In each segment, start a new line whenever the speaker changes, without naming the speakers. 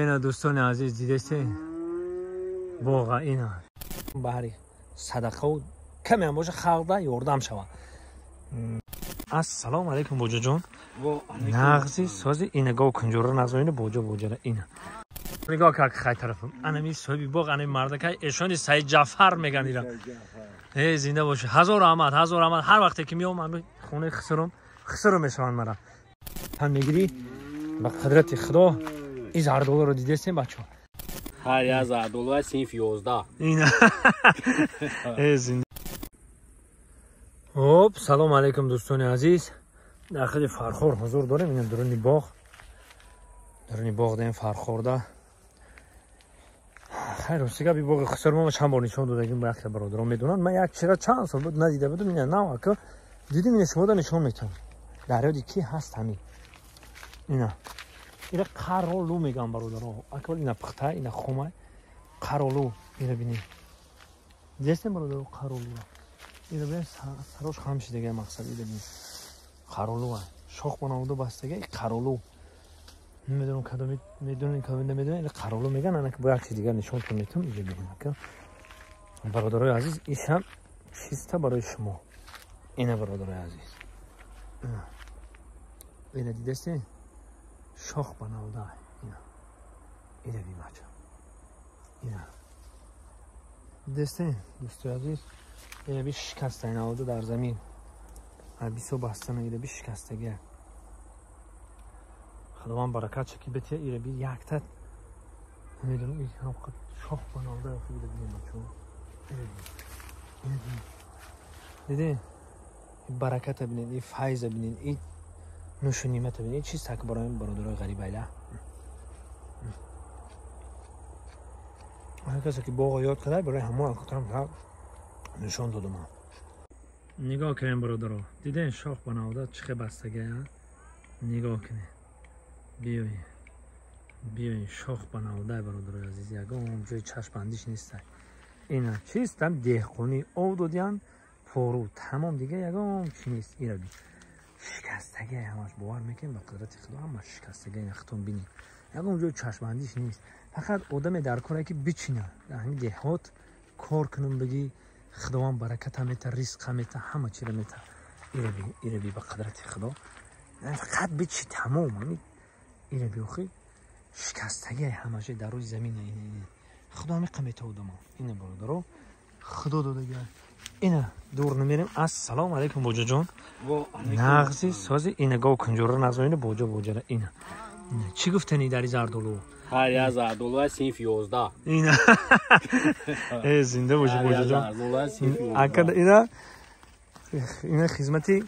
Ина дӯстони азиз дидесте боға ина баҳри садақау каме ҳам боша халқда ёрдам шава. Ассалому алайкум боҷаҷон. Нағзи сози ина гов кунҷора нағз ина боҷа боҷара ина. Нигоҳ кард хай тарафам. Анами соҳиби боғ анами мардакай эшони Саид Ҷафар меган ира. Э зинда боши. Ҳазор раҳмат, ҳазор раҳмат. Ҳар вақте ки меом ами хонаи хисрум, хисрум мешаванд мара. Ҳам мегирӣ ба қудрати Худо ин зардолуро дидестем бачо.
Ҳар як зардолу синф 11.
Ина. Э зинда. Хоб, салом алейкум дӯстони азиз. Дар худи Фархор ҳузур дорем. Ина дуруни боғ. Дуруни боғ даем Фархорда. Хайр, рости гап, боғи хусур мо чанд бор нишон додагим, ба яхе бародарон медонанд. Ман як чира чанд сол буд надида будам, ина нав ака дидим, ина шумода нишон метавам. Дар ёди ки ҳаст ҳамин. Ина. Ира қаролу мегӯям бародарон. Аквал ина пухта, ина хомай. Қаролу, ира бинед. Дидестем бародарон қаролуро? Ира бинед сарош хам шидага мақсад ира бинед. Қаролу шох бонамуда бастага қаролу. Намедонам кадоми медонем кадоми намедонем, ила қаролу меган, ана ки бо як чиз дигар нишонтон метавам, инҷо бинед ака. Бародарои азиз, ишам чиста барои шумо. Ина бародарои азиз. Ина дидесте? Шох банавда ина. Ина би бача. Ина. Дидесте, дӯстои азиз? Ина би шикаста ина овда дар замин. Бисо бастана ира би шикастага. Худованд баракат чаки бетия ира би якта намедонам ин ҳам шох банавда ира бинем бачо. Ина бинем. Дидем? Бараката бинед, и файза бинед, и нушу нимата бинед, чиз так барои бародарои ғарибайла. Ҳар касе ки боғо ёд карда, барои ҳамон акутам нишон додам. Нигоҳ кунем бародаро. Дидем шох банавда чӣ хел бастага? Нигоҳ кунем. Биёед. Биёед шох банавда бародарои азиз, ягон ҷои чашмбандиш нест. Ина чиз там деҳқонӣ об додиян пору тамом дига ягон чи нест. Ира би шикастага ҳамаш бовар мекунем ба қудрати Худо ҳамаш шикастага ина хитон бинед. Ягон ҷои чашмбандиш нест. Фақат одаме дар коре ки бичина дар ҳамин деҳот кор кунам бигӣ Худованд бараката мета, ризқа мета, ҳама чиро мета. Ира би, ира би ба қудрати Худо. Фақат бичи тамом. Ҳамин ира би охи шикастага ҳамаш дар рӯи замин ина ина. Худо ҳамиқа мета одамо. Ина бародаро Худо додага. Ина дур намерем. Ассалому алайкум боҷаҷон. Нағзи сози ина гов кунҷора нағз ина боҷа боҷара ина. Чӣ гуфтани дар зардолу?
Ҳар як зардолу синф 11.
Ина. Э зинда боши боҷаҷон. Ака ина ина хизмати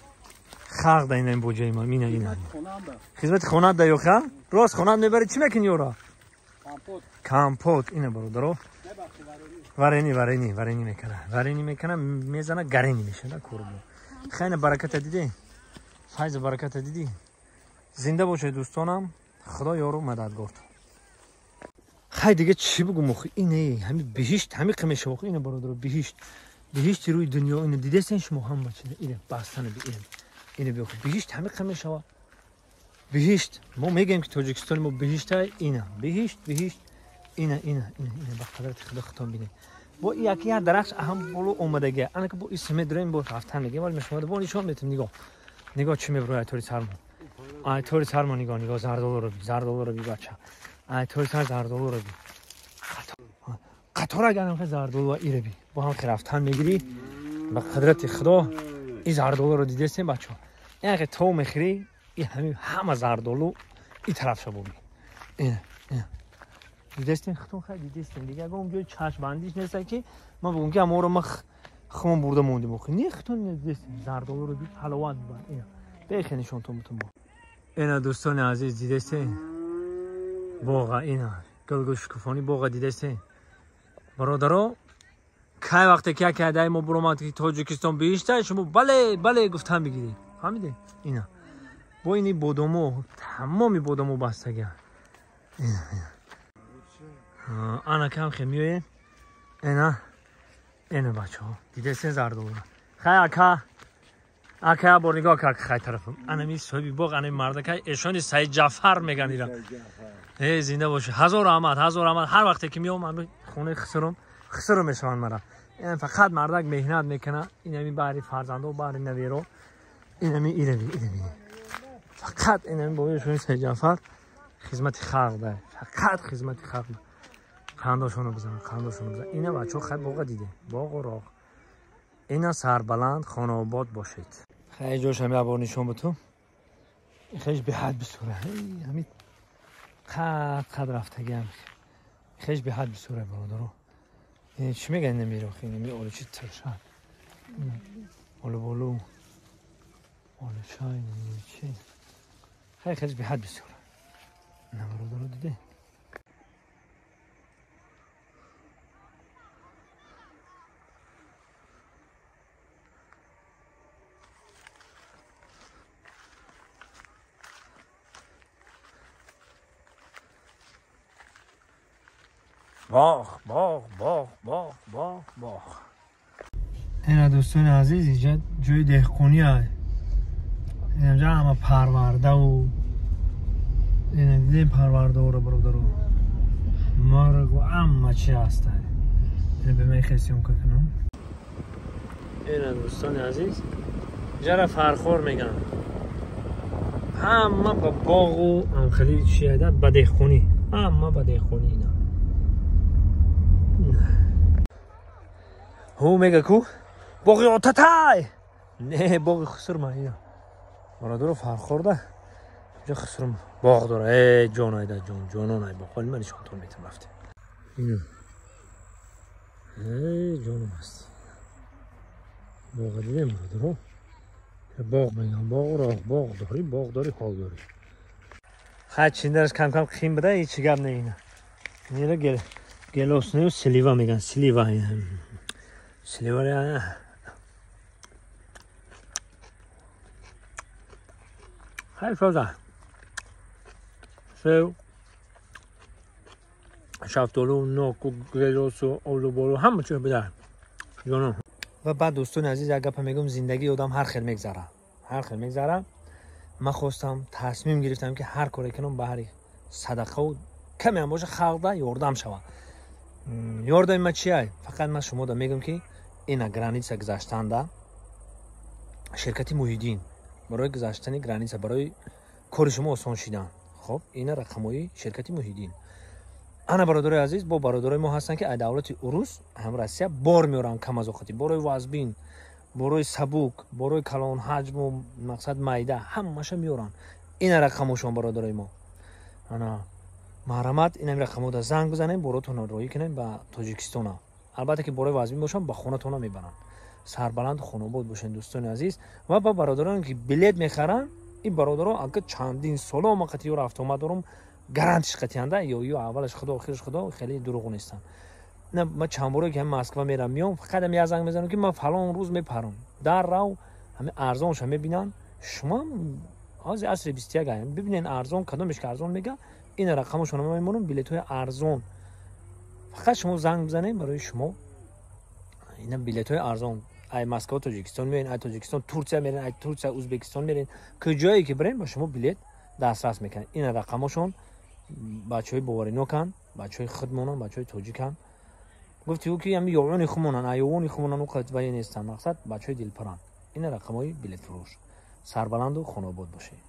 халқ да ина боҷаи ма ина ина. Хизмати хона да ёха? Рост хона мебари чӣ мекунӣ ёра? Компот. Компот ина бародаро. Варени, варени, варени мекана. Варени мекана, мезана гарени мешана курбу. Хайна бараката дидӣ? Файза бараката дидӣ? Зинда бошед дӯстонам, Худо ёру мададгор. Хай дига чӣ бигӯм охи? Ине ҳами биҳишт ҳами қимеша охи ина бародаро биҳишт. Биҳишти рӯи дунё ина дидесен шумо ҳам бача ина бастана би ина. Ина би охи биҳишт ҳами қимешава. Биҳишт мо мегӯем ки Тоҷикистони мо биҳиштай ина. Биҳишт, биҳишт ина ина ина ина ба қадрати Худо хитон бинед. Бо яки як дарахт ҳам боло омадага. Ана ки бо исме дурем бо рафтан мегем, вале шумо бо нишон метем нигоҳ. Нигоҳ чӣ меброяд тори сармо. Ай тори сармо нигоҳ, нигоҳ зардолуро би, зардолуро би бача. Ай тори сар зардолуро би. Қатор агар ҳам зардолу ира би. Бо ҳам рафтан мегирӣ ба қудрати Худо ин зардолуро дидестем бачо. Яке то мехӯрӣ, ин ҳамин ҳама зардолу ин тараф шабо би. Ина, ина. Дидестем хитон хай дидестем. Дига ягон ҷои чашмбандиш нест ки ман бигӯм ки аморо ма хумон бурда мондем охи. Не хитон дидестем зардолуро би ҳаловат бибар. Ина. Бехе нишонтон бутун бо. Ина дӯстони азиз дидестем. Боға ина гулгул шукуфонӣ боға дидестем. Бародаро кай вақте ки яке адаи мо буромад ки Тоҷикистон биҳишта, шумо бале бале гуфтан бигиред. Фаҳмидед? Ина. Бо ини бодомо тамоми бодомо бастага. Ина ина. Ана кам хе миёем. Ина. Ина бачаҳо. Дидестен зардолуро. Хай ака. Ака бор нигоҳ кард хай тарафам. Анами соҳиби боғ, анами мардакай эшони Саид Ҷафар меган ира. Э зинда бошӣ. Ҳазор раҳмат, ҳазор раҳмат. Ҳар вақте ки меом ами хонаи хисрум, хисрум мешаванд мара. Ин фақат мардак меҳнат мекунад. Инами баҳри фарзандо, баҳри наверо. Инами ирави, ирави. Фақат инами бобои эшони Саид Ҷафар хизмати халқ да. Фақат хизмати халқ. Қандошонро бизананд, қандошонро бизананд. Ина бачаҳо хай боға диде. Боғу роғ. Ина сарбаланд хонаобод бошед. Хай ҷошам як бор нишон бутум. Хеш беҳад бисура. Ҳамин қад қад рафтагиам. Хеш беҳад бисура бародаро. Чӣ мегӯянд намеро? Инами олучи тирша. Олуболу. Олуча чи? Хай хеш беҳад бисура. На бародаро диде. باغ باغ باغ باغ باغ باغ. اینا دوستان عزیز اینجا جای دهقانی هست. اینجا همه پرورده و اینا دیدیم پرورده رو برادرو مرغ و همه چی هست. اینا به من خیلی کنم. اینا دوستان عزیز اینجا را فرخور میگن. همه با باغ و هم خیلی چی هست به دهقانی، همه به دهقانی. اینا هو میگه کو باقی آتتای نه باقی خسرم اینا برادر فرخورده اینجا خسرم باغ داره. ای جان ایدا جان جانان ای باغ من نشونتون میتم رفته اینا. ای جانم هستی باغ دیدیم برادر باغ میگم باغ راغ باغ داری باغ داری حال داری. خیلی چیندرش کم کم خیم بده هیچ گپ نه. اینا اینا گل گلاس نه سلیوا میگن سلیوا سلیوا خیلی شده سیو شفتالو ناک و گلاس و آلوبالو همه چیز بده جانم. و بعد دوستان عزیز یک گپ میگم زندگی آدم هر خیل میگذره هر خیل میگذره. من خواستم تصمیم گرفتم که هر کاری کنم به هر صدقه و کمی هم باشه خلق ده یاردم شود. یاردم من چیه؟ فقط من شما ده میگم که اینا گرانیتسا گذاشتن ده شرکت محیدین برای گذاشتن گرانیتسا برای کار شما آسان شدن. خب اینا رقمای شرکت محیدین. انا برادرای عزیز با برادرای ما هستن که از دولت اروس هم روسیه بار میارن کم از وقتی برای وزبین برای سبوک برای کلان حجم و مقصد میده همه‌شو میارن. اینا رقمشون برادرای ما. انا محرمت اینم رقمو دا زنگ بزنیم براتون روی کنیم به تاجیکستان. البته که برای وزبین باشم به خونه‌تون میبرن. سربلند خانواد باشین دوستان عزیز. و با برادران که بلیت میخرن این برادران اگه چندین سال ما قطعی رفت آمد دارم гарантиш қатианда ё аввалаш худо охираш худо хеле дурӯғ нестанд. На ман чанд боре ки ҳам Москва мерам миём фақат ҳам як занг мезанам ки ман фалон рӯз мепарам дар рав ҳами арзонша мебинанд. Шумо ҳозир асри 21 бибинед арзон кадомеш ки арзон мега ин рақамошонро ман мемонам билетҳои арзон. Фақат шумо занг бизанед барои шумо ина билетҳои арзон ай Москва Тоҷикистон меоен, ай Тоҷикистон Турсия мерен, ай Турсия Ӯзбекистон мерен, куҷое ки бирен ба шумо билет дастрас мекунанд. Ина рақамошон бачаҳои бовариноканд, бачаҳои худмонанд, бачаҳои тоҷиканд. Гуфти ӯ ки ҳами ёвони хумонанд, аёвони хумонанд, ӯ қадвае нестанд. Мақсад бачаҳои дилпаранд. Ина рақамҳои билетфурӯш. Сарбаланду хонобод бошед.